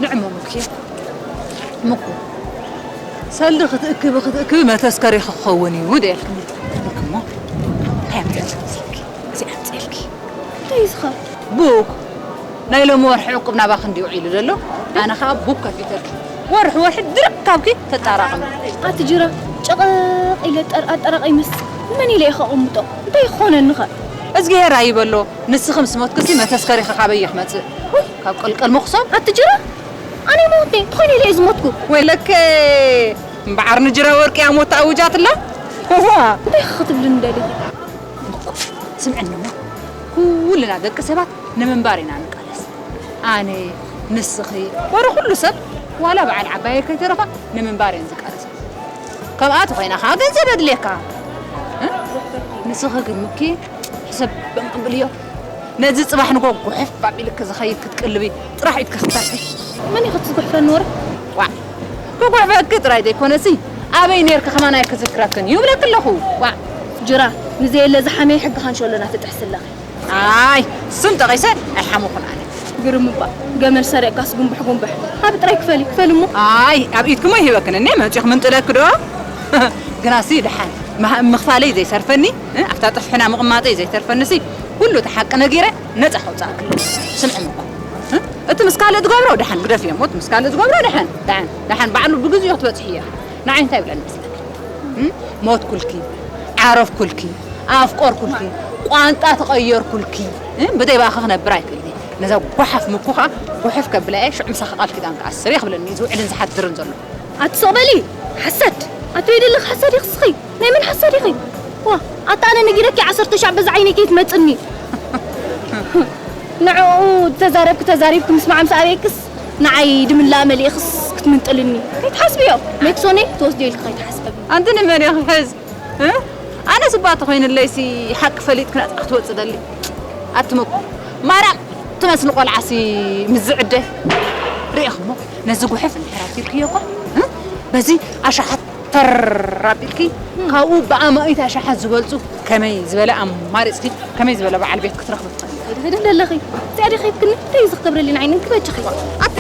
ንዕሞ ምኪ፣ ምኩ፣ ሰልዲ ክትእክቢ ክትእክቢ መተስከሪ ክኸውን እዩ ደልክኒ። ምክሞ እንታይ ኣምፅእልኪ? እዚ ኣምፅእልኪ እንታይ እዩ ዝኸ? ቡክ። ናይ ሎሚ ወርሒ ዕቁብ ናባኺ እንዲዩ ውዒሉ ዘሎ። ኣነ ኸዓ ቡክ ከፊተልኪ፣ ወርሒ ወርሒ ድርቅ ካብኪ ተጣራቕሚ። ኣቲ ጅራ፣ ጨቐቕ ኢለ ጠር- ኣጠራቒምስ መን ኢለ እየ ከቕምጦ? እንታይ ይኾነኒ ኸ? እዝግሄር ኣይበሎ። ንስኺ ምስ ሞትክሲ መተስከሪኺ ካበይ እየ ክመፅእ? ውይ፣ ካብ ቀልቀል መኹሰብ። ኣቲ ጅራ፣ ኣነ ይሞት እየ። እንተኾይነ ኢለ እየ ዝሞትኩ። ወይለከ፣ እምበዓር ንጅራ ወርቂ እያ ሞት ተኣውጃትላ። እዋ፣ እንታይ ክትብልኒ ደሊኺ? ስምዕኒ እሞ፣ ኩልና ደቂ ሰባት ንምንባር ኢና ንቃለስ። ኣነ፣ ንስኺ፣ ወረ ኩሉ ሰብ፣ ዋላ በዓል ዓባየር ከይተረፋ ንምንባር እየን ዝቃለሳ። ከምኣ ተኾይና ኸዓ ገንዘብ የድልየካ። እ? ንስኺ ግን ምኪ ሕሰብ በንቅብልዮ። ነዚ ጽባሕ ንጎ ጉሕፍ ኣቢልኪ ዝኸይድ ክትቅልቢ ጥራሕ ኢድኪ ክትሰርሒ። መን እዩ ከትዝጉሕፈኒ ወረ? ዋዕ፣ ክጉሕፈኪ ጥራይ ዘይኮነሲ፣ ኣበይ ኔርኪ ከማን ኣይክዝክረክን እዩ እብለኪ ኣለኹ። ዋዕ። ጅራ፣ ንዘየለ ዝሓመየ ሕጊ ካንሸሎና ትጥሕሲ ኣለኺ። ኣይ፣ ስም ጠቒሰ ኣይሓመኹን ኣነ። ግርም እባ፣ ገመል ሰሪቕካስ ጉንብሕ ጉንብሕ። ሃቢ ጥራይ ክፈሊ፣ ክፈሊ እሞ። ኣይ፣ ኣብ ኢድኪሞ ይህበክን እኔ መፂኹ ምንጥለኪ ዶ? ግናሲ ደሓን፣ ምሃ-፣ ምኽፋለይ ዘይሰርፈኒ፣ እ፣ ኣብታ ጥፍሕና ምቕማጠይ ዘይተርፈንሲ፣ ኩሉ እቲ ሓቂ ነጊረ ነፃ ከውፅኣክለይ። ስምዕኒ እኮ። እ፣ እቲ ምስ ካልእ ትገብሮ ደሓን ግደፍዮ እሞ፣ እቲ ምስ ካልእ ትገብሮ ደሓን፣ ደሓን፣ ደሓን ባዕሉ ብግዚኡ ክትበፅሒ እያ። ንዓይ እንታይ ይብለኒ መስለኪ? እም? ሞትኩልኪ፣ ዓረፍኩልኪ፣ ኣፍቆርኩልኪ፣ ቋንጣ ተቐየርኩልኪ፣ እም? ብደይ ብኣኺ ክነብር ኣይክእልን እየ። ነዛ ጓሓፍ ምኩ ኸዓ ጉሕፍ ከብላ እየ፣ ሽዑ ምሳኺ ቃል ኪዳን ክኣስር እየ ክብለኒ እዩ ዝውዕልን ዝሓድርን ዘሎ። ኣቲ ስቕ በሊ፣ ሓሳድ! ኣቲ ወይ ደለኺ ሓሳድ ኢኺ እስኺ? ናይ መን ሓሳድ ኢኺ? ዋ፣ ኣታ ኣነ ነጊረኪ ዓሰርተ ሻዕ በዛ ዓይነይ ከይትመጽኒ። ንዕኡ ተዛረብኪ ተዛሪብኪ ምስማዕ ምስ ኣበየክስ ንዓይ ድምላእ መሊእኽስ ክትምንጥልኒ። ከይትሓስብዮ። ሜክሶኔ ትወስድዮ ኢልኪ ከይትሓስበኒ። ኣንቲ ንመን ኢኺ ሕዝ? እ? ኣነ ስባ ተኾይንለይሲ ሓቂ ፈሊጥኪ ናጻ ክትወጽእ ደሊ። ኣቲ መኩ ማርያም ትመስሊ ቆልዓሲ ምስ ዝዕደ ርኢኽሞ ነዚ ጉሕፍ እንድሕር ኣቲርክዮ እኳ፣ እ? በዚ ኣሽሓት ተር ኣቢልኪ፣ ካብኡ ብኣማኢት ኣሽሓት ዝበልጹ ከመይ ዝበለ ኣማሪጽኪ፣ ከመይ ዝበለ በዓል ቤት ክትረኽቢ ትኽእሊ? ሄደ ሄደ ደለኺ፣ እዚኣ ዲኺ ትክኒ? እንታይ እዩ ዝኽተብረሊ ንዓይኒ? እንክበጅኺ። ኣቲ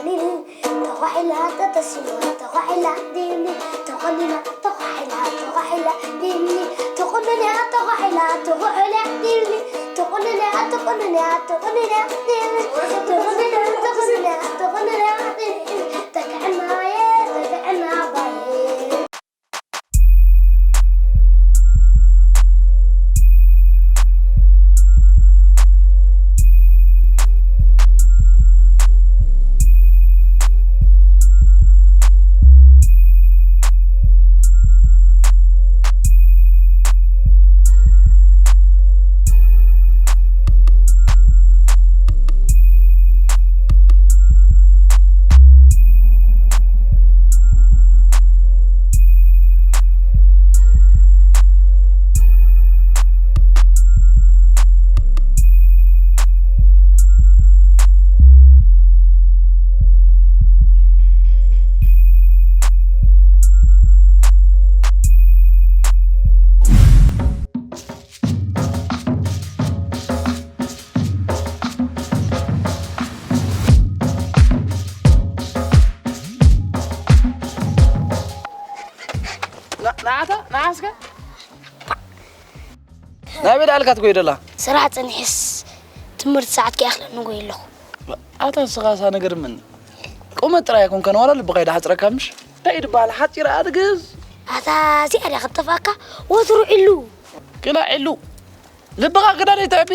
ተኾዒላ ተተሲማ ተኾዒላ ዲኒ ተኾዒላ ተኾዒላ ተኾዒላ ዲኒ ተኾነንያ ተኾዒላ ተኾዒላ ዲኒ ተኾነንያ ተኾነንያ ተኾነንያ ዲኒ ተኾነንያ ተኾነንያ ተኾነንያ ዲኒ ተክዕናየ ተክዕና ባየ ንዓታ ንዓስከ ናበይ ደኣ ኢልካ ትጎይ ደላ? ስራሕ ጸኒሐስ ትምህርቲ ሰዓት ከይኣኽለኒ ጎይ ኣለኹ። ኣታ ንስኻሳ ነገር ምን ቁመት ጥራይ ኣይኮንካን ዋላ ልብኻ ይደሓጽረካ ምሽ? እንታይ እዩ ዝበሃል ሓጺር ኣድግዝ? ኣታ እዚኣ ድያ ክትጠፍኣካ ወትሩ ዒሉ። ክላ ዒሉ ልብኻ ክዳን ይትዕቢ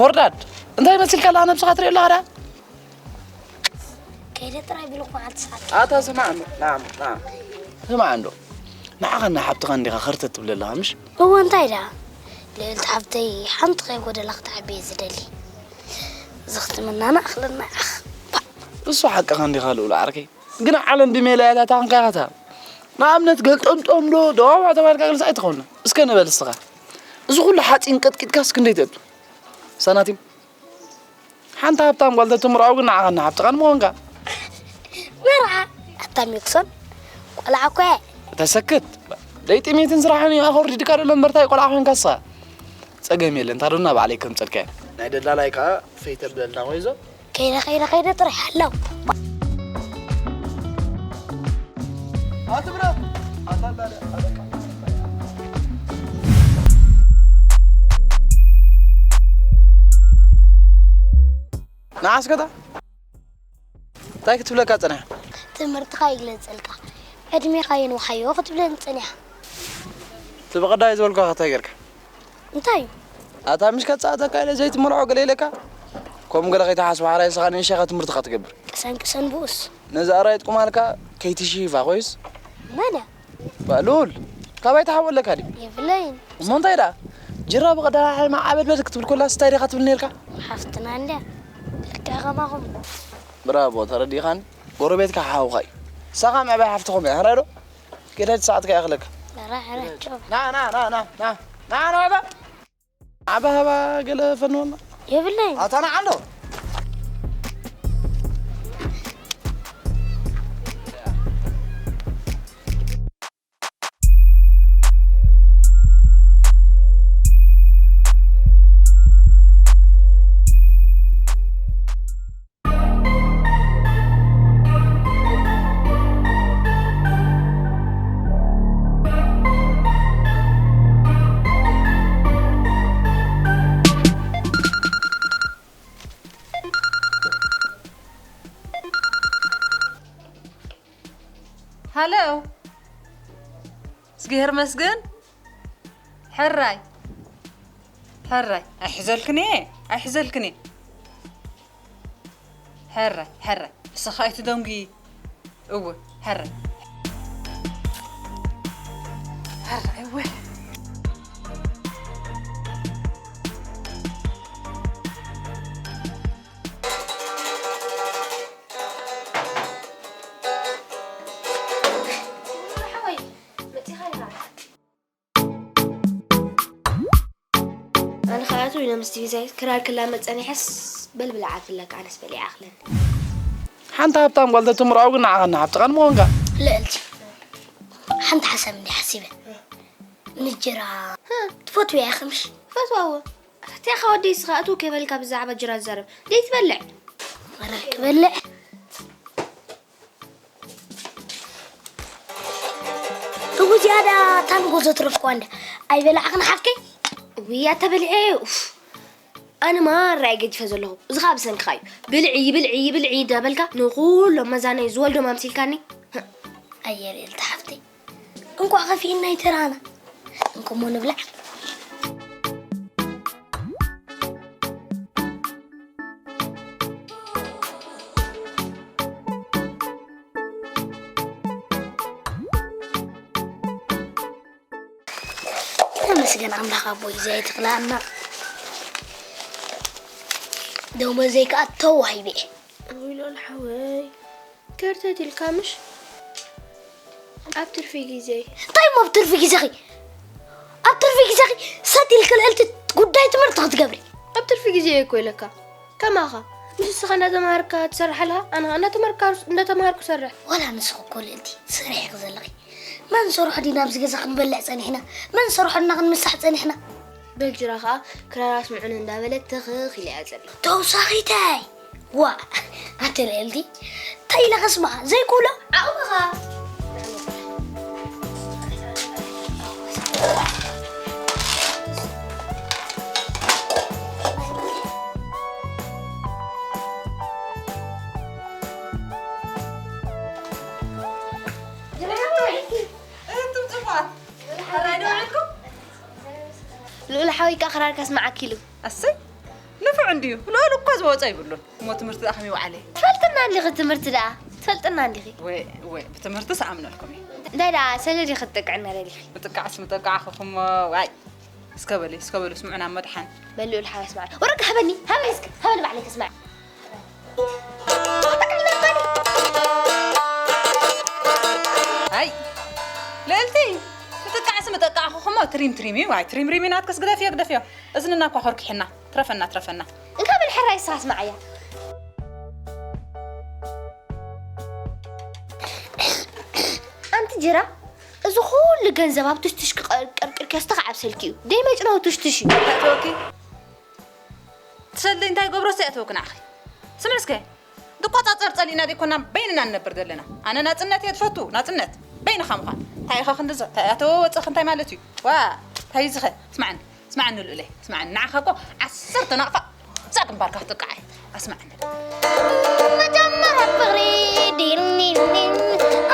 ኮርዳድ እንታይ መሲልካ ኣለኻ ነብስኻ ትርእየሉ ኸዳ? ከይደ ጥራይ ቢሉ መዓልቲ ሰዓት ኣታ ስማዕ እንዶ ናም ናም ስማዕ እንዶ ንዓኻን ንሓብትኻን እንዲኻ ኸርተት ትብለለኻ ምሽ? እወ እንታይ ደኣ ልእልቲ ሓብተይ ሓንቲ ከይጎደላ ክትዓቢ እየ ዝደሊ። ዝኽትምናና ኣኽለና ኢኻ። እሱ ሓቅኻ እንዲኻ ልኡል ዓርከይ። ግን ዓለም ብሜላያታታ ክንካያታ ንኣብነት ገልጠምጦም ዶ ደዋዋ ተባልካ ግልጽ ኣይትኸውን። እስከ ንበል እስኻ እዚ ኩሉ ሓፂን ቀጥቂጥካስ ክንደይ ትእቱ? ሳናቲም ሓንቲ ሃብታም ጓል ተትምርዖ ግን ንዓኻን ንሓብትኻን ምኾንካ። መርዓ ኣታ ሚክሶን ቆልዓ እኮ እየ። ተሰክት ደይ ጥሜትን ስራሕን እዩ ኣኸርዲድካ ደሎ እምበርታይ ቆልዓ ኮይንካ እስኻ። ጸገም የለን ታዶና ባዕለይ ከምጸልካ እየ። ናይ ደላላይ ከዓ ፈይተብለልና ኮይዞ ከይደ ከይደ ከይደ ጥራይ ሓላው። ኣትብላ ኣታላለ ኣበቃ። ንዓስከታ እንታይ ክትብለካ ጸኒሓ? ትምህርትኻ ይግለጸልካ ዕድሜኻ የንውሓዮ ክትብለኒ ጸኒሓ። እቲ ብቐዳይ ዝበልኳ እንታይ ጌርካ? እንታይ እዩ? ኣታ ምሽ ከጻእተካ ኢለ ዘይትምርዖ ገለ ኢለካ? ከምኡ ገለ ከይትሓስብ ሓራይ ንስኻ ንእሽኻ ትምህርትኻ ትገብር። ቅሰን ቅሰን ብኡስ። ነዚ ኣራየት ቁማልካ ከይትሽይፋ ኮይስ? መን እያ? ባሉል ካባይ ትሓወለካ ድዩ? የብለይን። እሞ እንታይ ደኣ? ጅራ ብቐዳሓይ ማዓበድ በል ክትብል ኮላ ስታይ ዲኻ ትብል ነርካ? ሓፍትና እንድያ። ልክዕ ከማኹም። ብራቦ ተረዲኻን? ጎረቤትካ ሓውኻ እዩ። ሳኻ ምዕባይ ሓፍትኹም እያ። ሕራይ ዶ? ጌዳጅ ሰዓት ከይኣኽለካ። ራ ሕራቸው። ና ና ና ና ና ና ና ና ዓባ ሃባ ገለ ፈንወና። የብለይ። ኣታ ንዓ እንዶ። ሃሎ፣ እዝግሄር መስገን። ሕራይ፣ ሕራይ። ኣይሕዘልክን እየ፣ ኣይሕዘልክን እየ። ሕራይ፣ ሕራይ። ንስኻ ኣይትደንጉዪ። እወ፣ ሕራይ። ሕራይ፣ እወ። ሓወይ፣ መጺኻ ኢኻ። ኣነ ከኣቱ ኢለ ምስ ዲቪዛይ ክራር ክላመድ ጸኒሐስ በል ብልዓ ትብለካ ኣነስ በሊዓ ኣኽለኒ። ሓንቲ ሃብታም ጓል ተትምርዖ ግን ንዓኻን ንሓብትኻን ምኾንካ። ልዕልቲ፣ ሓንቲ ሓሳብ እንዲ ሓሲበ። እንጀራ ትፈትውያ ኢኺ ምሽ? ፈትዋ እወ። ኣታቲኻ ወደይ ስኻ እትው ከይበልካ ብዛዕባ እንጀራ ትዛረብ። ደይ ትበልዕ? ወረ ክበልዕ። እው ዝያዳ ታንጎ ዘትረፍኩዋ እንደ ኣይበላዕኽን ሓፍተይ? ውይ ኣታ በሊዐ። ኡፍ። ኣነ ማራ እየ ገዲፈ ዘለኹ። እዚ ኸኣ ብሰንክኻ እዩ። ብልዒ፣ ብልዒ፣ ብልዒ እንዳበልካ ንኹሎም መዛነይ ዝወልዶም ኣምሲልካኒ። ኣየ ልዕልቲ ሓፍተይ። እንቋዕ ከፊእና ኣይተራና። እንኮሞ ንብላዕ። ተመስገን ኣምላኽ ኣቦይ ዘይትኽላኣና። ደሞዘይ ከኣ ተዋሂበ። ዊሎል ሓወይ፣ ከርተት ኢልካ ምሽ? ኣብ ትርፊ ግዜ። እንታይ እሞ ኣብ ትርፊ ግዜኺ? ኣብ ትርፊ ግዜኺ ሰጥ ኢልኪ ልዕልቲ ጉዳይ ትምህርቲ ክትገብሪ። ኣብ ትርፊ ግዜ እኮ ኢለካ። ከማኻ። ምስ እስኻ እናተማሃርካ ትሰርሕ ኣለኻ፣ ኣነ ኸኣ እናተማሃርካ፣ እናተማሃርኩ ሰርሕ። ዋላ ንስኺ እኮ ልዕልቲ ትሰርሒ ኢኺ ዘለኺ። መን ሰርሖ ዲና ኣብዚ ገዛ ክንበልዕ ጸኒሕና? መን ሰርሖ ዲና ክንምሳሕ ጸኒሕና? በል ጅራ ኸኣ ክራር ኣስምዑኒ እንዳበለት ትኽኽ ኢላ እያ ዘላ። ተውሳኺተይ! ዋእ! ኣቲ ልዕልቲ፣ እንታይ ኢለ ከስምዓ? ዘይክእሎ ዓቕምኻ! ሕራይ ዶ ውዒልኩም? ልኡል ሓወይ ከኣ ክራር ከስምዓኪ ኢሉ። ኣሰይ፣ ንፉዕ እንድዩ። ልኡል እኮ ዝወጾ ይብሉን። እሞ ትምህርቲ ደኣ ከመይ ወዓለ? ትፈልጥና እንዲኺ ትምህርቲ ደኣ፣ ትፈልጥና እንዲኺ። ወይ፣ ወይ፣ ብትምህርትስ ኣምነልኩም እየ። እንታይ ደኣ፣ ሰለ ዲኺ ትጥቅዕና ደሊኺ? ምጥቃዕስ ምጠቃዕኹኹሞ፣ ዋይ። እስከ በሊ፣ እስከ በሉ፣ ስምዑና መድሓን። በል ልኡል ሓወይ ስምዓ። ወረቀት ሃበኒ፣ ሃበኒ እስከ፣ ሃበኒ ባዕለይ ከስምዓ። ኣይ፣ ልእልቲ፣ ምጥቃዕሲ ምጠቃዕኹኹሞ ትሪም ትሪም እዩ። ኣይ፣ ትሪም ሪም እዩ ናትክስ ግደፍዮ፣ ግደፍዮ። እዝንና እኳ ኮርኪሕና። ትረፈና፣ ትረፈና። እንካ በል ሕራይ ንስኻ ስምዓያ። ኣንቲ ጅራ፣ እዚ ኩሉ ገንዘብ ኣብ ትሽትሽ ክቐርቅርክዮ ዝተኻዕብ ስልኪ እዩ። ደይ መጭነዊ ትሽትሽ እዩ። እንታይ ትወኪ? ትሰሊ እንታይ ገብሮ እስቲ ኣተወክ ንዓኺ። ስምዒ እስከ፣ ትቆጻጸር ጸሊእና ዘይኮና በይንና ንነብር ዘለና። ኣነ ናጽነት እየ ዝፈቱ፣ ናጽነት። በይንኻ ምዃን። እንታይ ኢኻ ክንድዚ፣ እንታይ ኣተወ ወጽእኽ እንታይ ማለት እዩ? ዋ፣ እንታይ እዩ ዝኸ? ስምዓኒ፣ ስምዓኒ ልኡለይ፣ ስምዓኒ። ንዓኻ እኮ ዓሰርተ ናቕፋ እዛ ግንባርካ ክጥቃዓይ። ኣስምዓኒ። መጀመርያ ፍቕሪ ዲልኒልኒል፣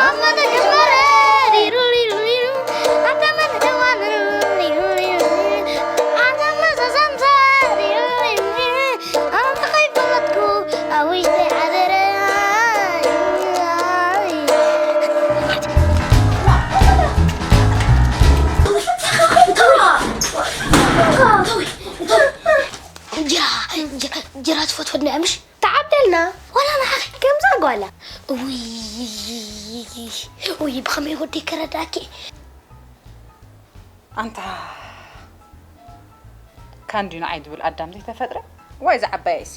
ኣብ መጀመርያ ዲልኒልኒል፣ ኣብ መጀመርያ ዲልኒልኒል፣ ኣብ መጀመርያ ዲልኒልኒል፣ ኣነ ከይፈለጥኩ ኣብ ውሽጢ ሓደረ። ጅራ፣ ጅራ፣ ጅራ ትፈትወኒ ምሽ? ተዓደልና። ዋላ ንዓኺ ከምዛ ጓላ። ውይ፣ ውይ፣ ብኸመይ ወደይ ከረዳእኪ? ኣንታ ካንዲ ንዓይ ድብል ኣዳም ዘይተፈጥረ? ዋይ፣ ዝዓባየሲ።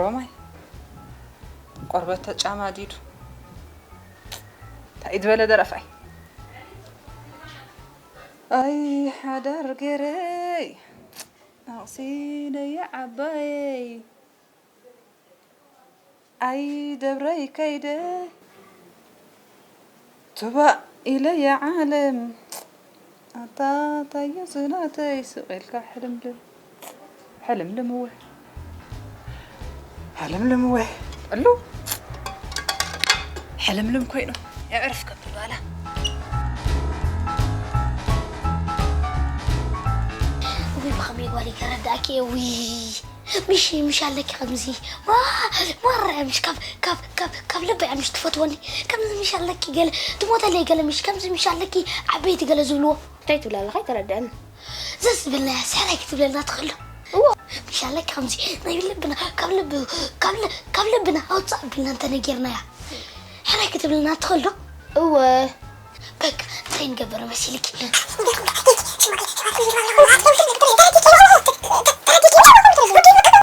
ሮማይ፣ ቆርበት ተጫማዲዱ። እንታይ ዝበለ ደረፋይ። ኣይ ሓዳር ገረይ፣ ኣቕሲነየ ዓባየይ። ኣይ ደብረይ ከይደ፣ ቱባእ ኢለየ ዓለም። ኣታ ታየ ዝናተይ ስቕ ኢልካ ሕልምልም፣ ሕልምልም እወ፣ ሕልምልም እወ። እሉ ሕልምልም ኮይኑ የዕርፍ ከብል ባላ። ውይ፣ ብኸመይ ጓል ይከረዳእኪ እየ፣ ውይ። ምሽ፣ ምሽ ኣለኪ ከምዚ። ዋ፣ ማራ ምሽ ካብ፣ ካብ፣ ካብ፣ ካብ ልበይ ምሽ ትፈትወኒ። ከምዚ ምሽ ኣለኪ ገለ፣ ትሞተለይ ገለ ምሽ፣ ከምዚ ምሽ ኣለኪ ዓበይቲ ገለ ዝብልዎ። እንታይ ትብላ ኣለኻ? ኣይተረድአን። ዘስ ዝብልና እያ፣ ስሕራይ ክትብለልና ትኽእሎ። እዎ። ምሽ ኣለኪ ከምዚ፣ ናይ ልብና፣ ካብ ልብ-፣ ካብ ል-፣ ካብ ልብና ኣውፅእ ኣቢልና እንተነጊርናያ። ሕራይ ክትብልና ትኽእል ዶ? እወ። በቃ፣ እንታይ ንገብር መሲልኪ?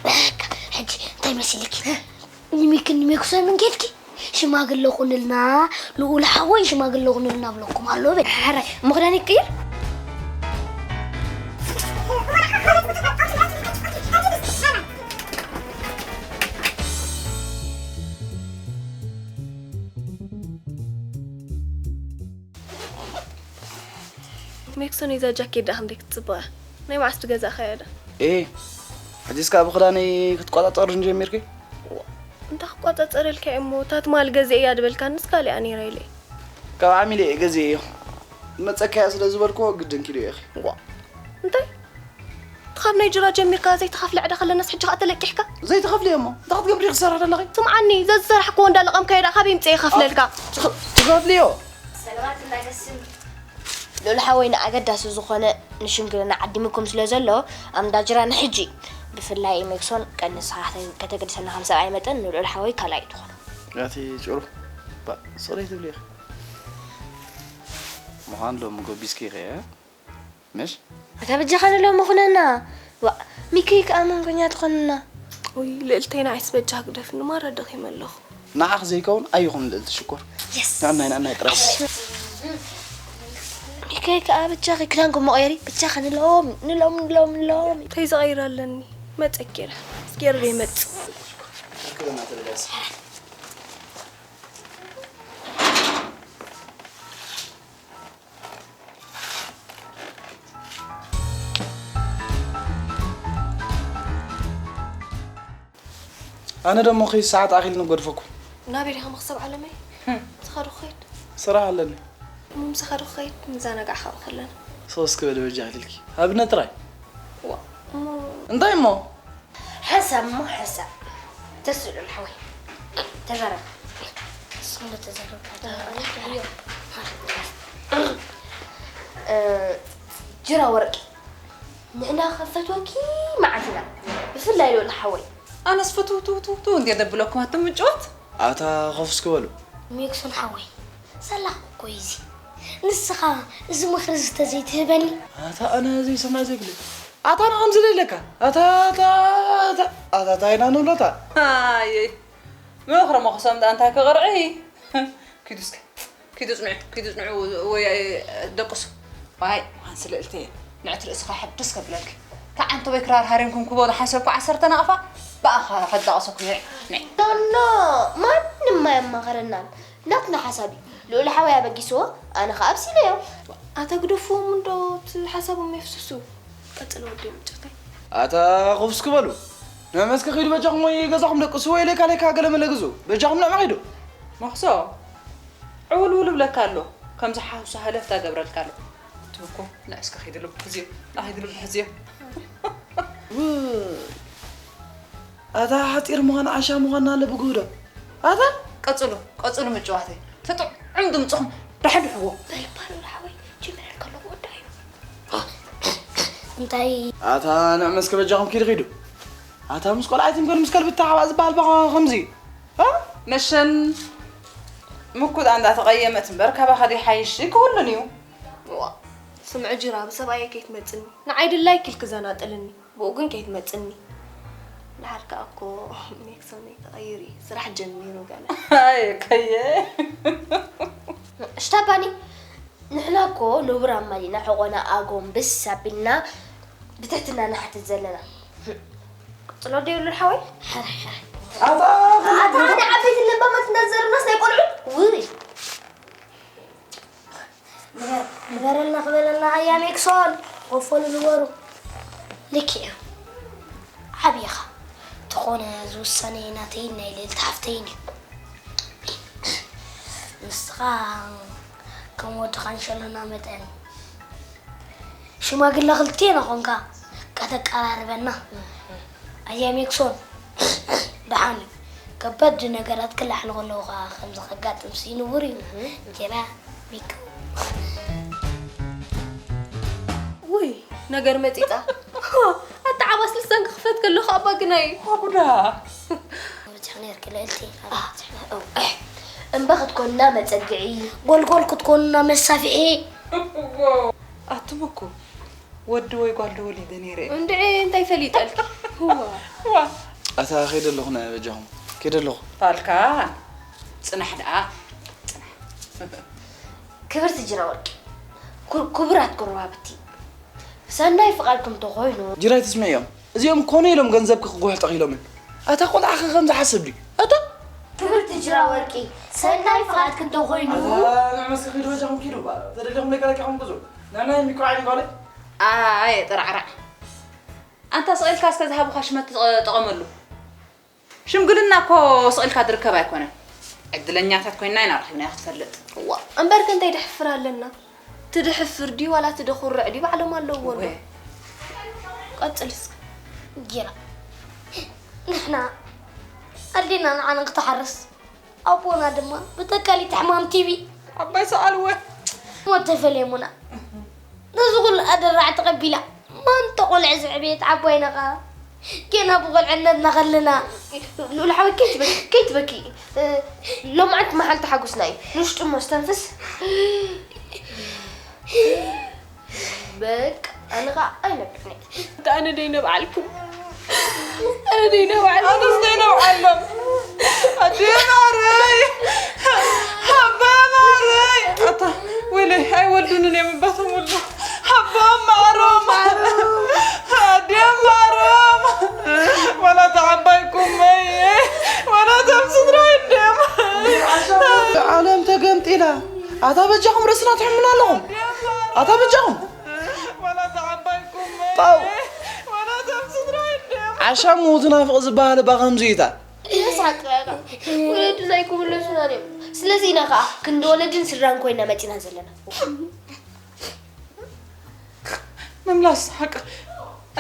በቃ፣ ሕጂ እንታይ መሲልኪ? ንሚክን ንሜክሶን ምን ጌድኪ? ሽማግለ ኹንልና፣ ልኡል ሓወይ ሽማግለ ኹንልና ብለኩም ኣሎ በል። ሕራይ፣ ምኽዳን ይቅይር? ሜክሶን፣ እዛ ጃኬት ደኣ ክንደይ ክትጽብቕ እያ? ናይ መዓስ ትገዛእካያ እያ? ኤ፣ ሕጂስ ከኣ ብኽዳነይ ክትቆጻጸርኒ ጀሚርኪ? ዋ፣ እንታይ ክቆጻጸረልካ እየ እሞ፣ እታ ትማል ገዚኤያ ዝበልካንስ ካልእ እያ ነይራ ኢለ። ካብ ዓሚለ እየ ገዚኤዮ። መጸካያ ስለ ዝበልክዎ ግድን ኪዶ ኢኺ። ዋ፣ እንታይ? ካብ ናይ ጅራ ጀሚርካ ዘይትኸፍሊ ዕዳ ከለናስ ሕጂ ኸኣ ተለቂሕካ? ዘይትኸፍሊ እሞ፣ እንታይ ክትገብሪ ክሰርሕ ዘለኺ? ስምዓኒ፣ ዘዝሰራሕክዎ እንዳለቐምካዮ ደኣ ካበይ ምጽኤ ይኸፍለልካ? ትኸ-፣ ትኸፍልዮ። ሰለማት እንዳገስም። ልኡል ሓወይ ንኣገዳሲ ዝኾነ ንሽምግልና ዓዲምኩም ስለ ዘሎ፣ ኣብ እንዳ ጅራ ንሕጂ፣ ብፍላይ ሜክሶን ቀንስኻ ከተገድሰና ከም ሰብኣይ መጠን ንልኡል ሓወይ ካልኣይ ትኾኖ። ያቲ ጭሩ፣ ባ፣ ስቕለይ ትብሊ ኢኺ። ምዃን ሎሚ ጎቢስኪ ኢኺ፣ እ? ምሽ? ኣታ በጃኻ ንሎሚ ኩነና። ዋ፣ ሚኪ ከኣ መንጎኛ ትኾንና። ውይ፣ ልእልተይ ንዓይስ በጃ ግደፍኒ፣ ማራ ደኺመ ኣለኹ። ንዓኺ ዘይከውን ኣይኹን ልእልቲ ሽኮር። የስ። ንዕናይ፣ ንዕናይ ጥራይ። ሚኪ ከኣ በጃኺ ክዳንኩም መቐየሪ፣ በጃኺ ንሎም፣ ንሎም፣ ንሎም፣ ንሎም። እንታይ ዝቐይር ኣለኒ? መጸኪረ። እስኪ የርብ ይመጽእ። ኣነ ደሞ ኸይድ ሰዓት ኣኺል ንገድፈኩም። ናበይ ዲኻ መኽሰብ ዓለመይ? ዝኸዱ ኸይድ ስራሕ ኣለኒ። እሞ ምሳኻ ዶ ኸይድ ንዛናጋዕ ካብኡ ከለና። ሶስ ክበል በጃ ኢልኪ። ኣብነት ጥራይ። ዋ እሞ እንታይ እሞ? ሓሳብ እሞ ሓሳብ ተስእሉ ሓወይ ተዛረብ ስለ ተዛረብ ጅራ ወርቂ ንሕና ከፈትወኪ መዓት ኢና ብፍላይ ልኡል ሓወይ ኣነስ ፍትው ትው ትው ትው እንድየ ደብለኩም ኣቱም ምጭዋት ኣታ ኾፍስ ክበሉ ሜክሶን ሓወይ ሰላኽ እኮ እዩ እዚ ንስኻ እዚ ምኽሪ እዚ ተዘይትህበኒ ኣታ ኣነ ዘይሰምዕ ዘይብለ ኣታ ንኸምዚ ደለካ ኣታ ኣታ ኣታ ኣታ ኣታ ኢና ንብሎታ ኣየይ ምኽሪ መኽሶም ዳ እንታይ ክቕርዒ ኪዱ እስከ ኪዱ ጽንዑ ኪዱ ጽንዑ ወይ ደቅሱ ዋይ ማን ስለ እልተ ንዕት ርእስኻ ሕድስ ከብለልክ ተዓንተ ወይ ክራር ሃሪምኩም ክቦ ዝሓሰብኩ ዓሰርተ ናቕፋ ብኣኻ ከዳቕሰኩም ይዕ ንዕ ኖ ማንም ኣየማኸረናን ናትና ሓሳብ እዩ ልኡል ሓወይ ኣበጊስዎ ኣነ ኸዓ ኣብሲለዮ ኣታ ግደፍዎም እንዶ እቲ ሓሳቦም የፍስሱ ቀጽል ወዲ ምጭተይ ኣታ ኹፍስ ክበሉ ንዕመስከ ኺዱ በጃኹም ወይ ገዛኹም ደቅሱ ወይ ለካ ለካ ገለ መለ ግዙ በጃኹም ንዕመ ኺዱ መኽሶ ዕውልውል እብለካ ኣሎ ከምዚ ሓውሳ ሃለፍታ ገብረልካ ኣሎ ትብኮ ንዕስከ ኺድሉ ብሕዝዮ ኣኺድሉ ብሕዝዮ ኣታ ሓፂር ምዃን ዓሻ ምዃንና ኣለብግህዶ ኣታ ቀፅሉ ቀፅሉ ምጭዋተይ ተጥዑም ድምፅኹም ዳሕድሕዎ በልባሉ ሓወይ ጅምረል ከለኹ ወዳዩ እንታይ ኣታ ንዕመስከ በጃኹም ኪድ ኺዱ ኣታ ምስ ቆልዓይትን ገሉ ምስ ከልቢ ተሓባእ ዝበሃል በኻ ከምዚ እ? መሸን ምኩት እንዳተቐየመት እምበር ካባኻ ዘይሓይሽ ክህሉን እዩ። ዋ ስምዒ ጅራ ብሰብኣየ ከይትመፅኒ ንዓይ ድላይ ኪል ክዘናጥልኒ ብኡ ግን ከይትመፅኒ። ድሓር ከዓ እኮ ሜክሶነይ ተቐይሩ እዩ ስራሕ ጀሚሩ ገለ። ኣየ ከየ ሽታባኒ ንሕና እኮ ንቡር ኣማሊና ሕቖና ኣጎንብስ ኣቢልና ብትሕትና ንሓትት ዘለና። ቅጽሎ ዶ ይብሉ ሓወይ? ኣታ ሓደ ዓበይትን ለባማት እንዳዘርናስ ናይ ቆልዑ ውይ ንበረልና ክበለና ኣያ ሜክሶን ወፈሉ ዝበሩ ልክዕ ዓብኻ ተኾነ ዝውሳነ ናተይን ናይ ልእልቲ ሓፍተይን እዩ ንስኻ ከም ወድኻ እንሸሎና መጠን ሽማግለ ክልቴና ኾንካ ከተቀራርበና ኣያ ሜክሶን ደሓን እዩ ከበድ ነገራት ክላሕሉ ከለዉ ከዓ ከምዚ ከጋጥም ስይንቡር እዩ ጀራ ሚኩ ውይ ነገር መፂፃ ኣተዓባስ ልሳን ክኽፈት ከለኹ ኣባ ግናይ ጉዳ በቲሕ ነርኪ ልእልቲ እምባ ክትኮንና መፀግዒ ጎልጎል ክትኮንና መሳፍሒ ኣቱም እኮ ወዲ ወይ ጓል ዶ ወሊደ ነይረ እንድዒ እንታይ ፈሊጠልኪ ዋ ኣታ ከይደ ኣለኹ ናይ በጃኹም ከይደ ኣለኹ ታልካ ፅናሕ ደኣ ክብርቲ ጅራ ወርቂ ክቡራት ጎረባብቲ ሰናይ ፍቓድኩም ተኾይኑ ጅራይ ትስምዕዮም እዚኦም ኮነ ኢሎም ገንዘብኪ ክጉሕጥኽ ኢሎምን ኣታ ቆልዓኺ ከምዚ ሓስብ ድዩ ኣታ ክብርቲ ጅራ ወርቂ ሰናይ ፍቓድኪ እንተኾይኑ ንዕመስኪ ኪዱ በጃኹም ኪዱ ተደሊኹም ደቂ ለቂኹም ግዙ ናናይ ሚኮ ዓይኒ ጓለይ ኣየ ጥራዕራዕ ኣንታ ስቕ ኢልካ እስከ ዝሃቡኻ ሽመት ተጠቐመሉ ሽምግልና እኮ ስቕ ኢልካ ዝርከብ ኣይኮነን ዕድለኛታት ኮይንና ኢና ረኺብናዮ ክትፈልጥ እዋ እምበርከ እንታይ ደሕፍር ኣለና ትድሕፍር ድዩ ዋላ ትደኹርዕ ድዩ ባዕሎም ኣለዎ እንዶ ቀፅል እስከ ጌራ ንሕና ኣዴና ንዓና ክትሓርስ ኣቦና ድማ ብተካሊት ሕማም ቲቢ ኣባይ ሰኣልወ ሞት ተፈልየሙና ነዚ ኩሉ ኣደራዕ ተቐቢላ ማን ተቆልዐ ዝዕቤት ዓባይና ኸዓ ጌና ብቆልዕነትና ከለና ልኡል ሓወይ ከይትበኪ ከይትበኪ ሎምዓንቲ መዓልቲ ሓጎስና እዩ ንውሽጡ እሞ ስተንፍስ በቃ ኣነ ኸዓ ኣይነብዕን እየ ኣነ ደይ ነብዓልኩም ኣነ ደይ ነብዓልኩም ኣነስ ደይ ነብዓሎም ኣዴ ማረይ ኣባ ማረይ ኣታ ወይለይ ኣይወልዱንን እዮም እባቶም ወልዱ ኣቦም ማሮም ኣዴም ማሮም ዋላ ተዓባይኩም መየ ዋላ ተም ስድራ ይደም ዓለም ተገምጢላ ኣታ በጃኹም ርእስና ትሕምሉ ኣለኹም ኣታ በጃኹም ጣው ዓሻ ሞቱ ናፍቕ ዝበሃል እባ ከምዚ እዩ እታ ወለድና ኣይክምለሱናን እዮም። ስለዚ ኢና ከዓ ክንዲ ወለድን ስድራን ኮይና መፂና ዘለና። ምምላስ ሓቂ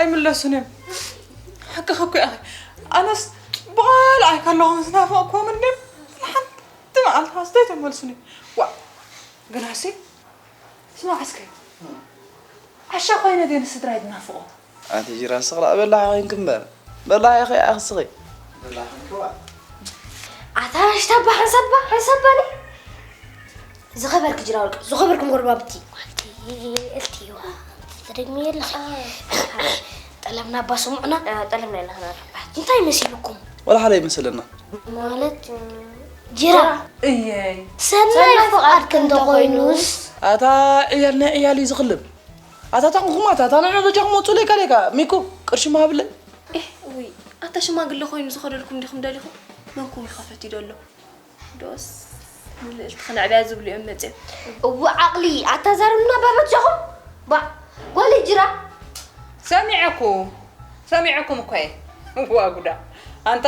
ኣይምለሱን እዮም። ሓቂ ከኩ ኣኺ ኣነስ ብቓል ኣይከለኹም ዝናፈቕኩም እንድም ሓንቲ መዓልቲ ሃስተ ኣይተመልሱን እዮም። ዋ ግናሲ ስማዕ እስከ ዓሻ ኮይነ ድየ ንስድራይ ዝናፍቖ? ኣንቲ ጅራ ስቕ ላእ በላሕ ኮይንኪ እምበር በላሕ ኢኺ ኣኽስኺ። ኣታ ሽታባ ሓንሳባ ሓንሳባ ኒ ዝኸበርክ ጅራ ወርቂ ዝኸበርኩም ጎረባብቲ። እልትዋ ትደግሚ የለኺ ጠለብና ኣባ ስሙዕና ጠለብና የለኽና እንታይ መሲልኩም? ወላ ሓደ ይመስለና። ማለት ጅራ እየይ ሰናይ ፍቓድክ እንተኾይኑስ ኣታ ዕያል ናይ ዕያል እዩ ዝኽልም። ኣታ ታንኩማታ ኣታ ንዑ በጃኹም ወፁ ለይካ ለይካ ሚኩ ቅርሺ ማሃብለይ። እይ ውይ ኣታ ሽማግለ ኮይኑ ዝኸደልኩም ዲኹም ደሊኹም? መንኩም ይኸፈት ይደሎ ዶስ ንልእልቲ ክነዕብያ ዝብሉ እዮም መፅኦም። እው ዓቕሊ ኣታ ዛርብና በበጃኹም ባ ጓል ጅራ ሰሚዐኩ ሰሚዐኩም እኮ እየ። ዋ ጉዳ ኣንታ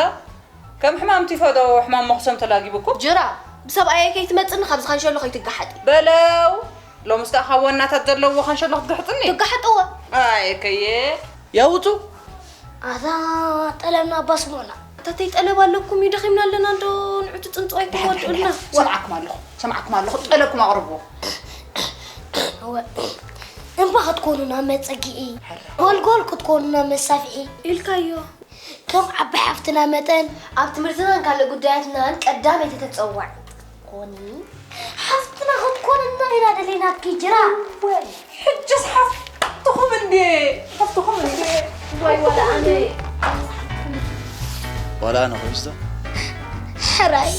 ከም ሕማም ቲፎ ዶ ሕማም መኽሰም ተላጊቡኩም? ጅራ ብሰብኣየይ ከይትመፅኒ ካብዚ ካንሸሎ ከይትጋሓጢ። በለው ሎምስ ከዓ ካብ ዋናታት ዘለዎ ካንሸሎ ክትግሕጥኒ? ትጋሓጥዎ። ኣየከየ ያውፁ ኣታ ጠለብና ኣባ ስምኦና። ኣታተይ ጠለብ ኣለኩም እዩ ደኺምና ኣለና እንዶ ንዑ ትፅንፅዋይ ክወድኡልና። ሰምዓኩም ኣለኹ ሰምዓኩም ኣለኹ ጠለብኩም ኣቕርብዎ። እምባ ክትኮኑና መፀጊዒ ጎልጎል ክትኮኑና መሳፍዒ ኢልካዮ። ከም ዓቢ ሓፍትና መጠን ኣብ ትምህርትናን ካልእ ጉዳያትናን ቀዳመይቲ ተጸዋዒት ክትኮኒ ሓፍትና ክትኮንና ኢና ደሊናኪ ጅራ። ሕጅስ ሓፍትኹም እንዴ ሓፍትኹም እንዴ ዋይ ዋላ ኣነ ዋላ ኣነ ኮይንስቶ ሕራይ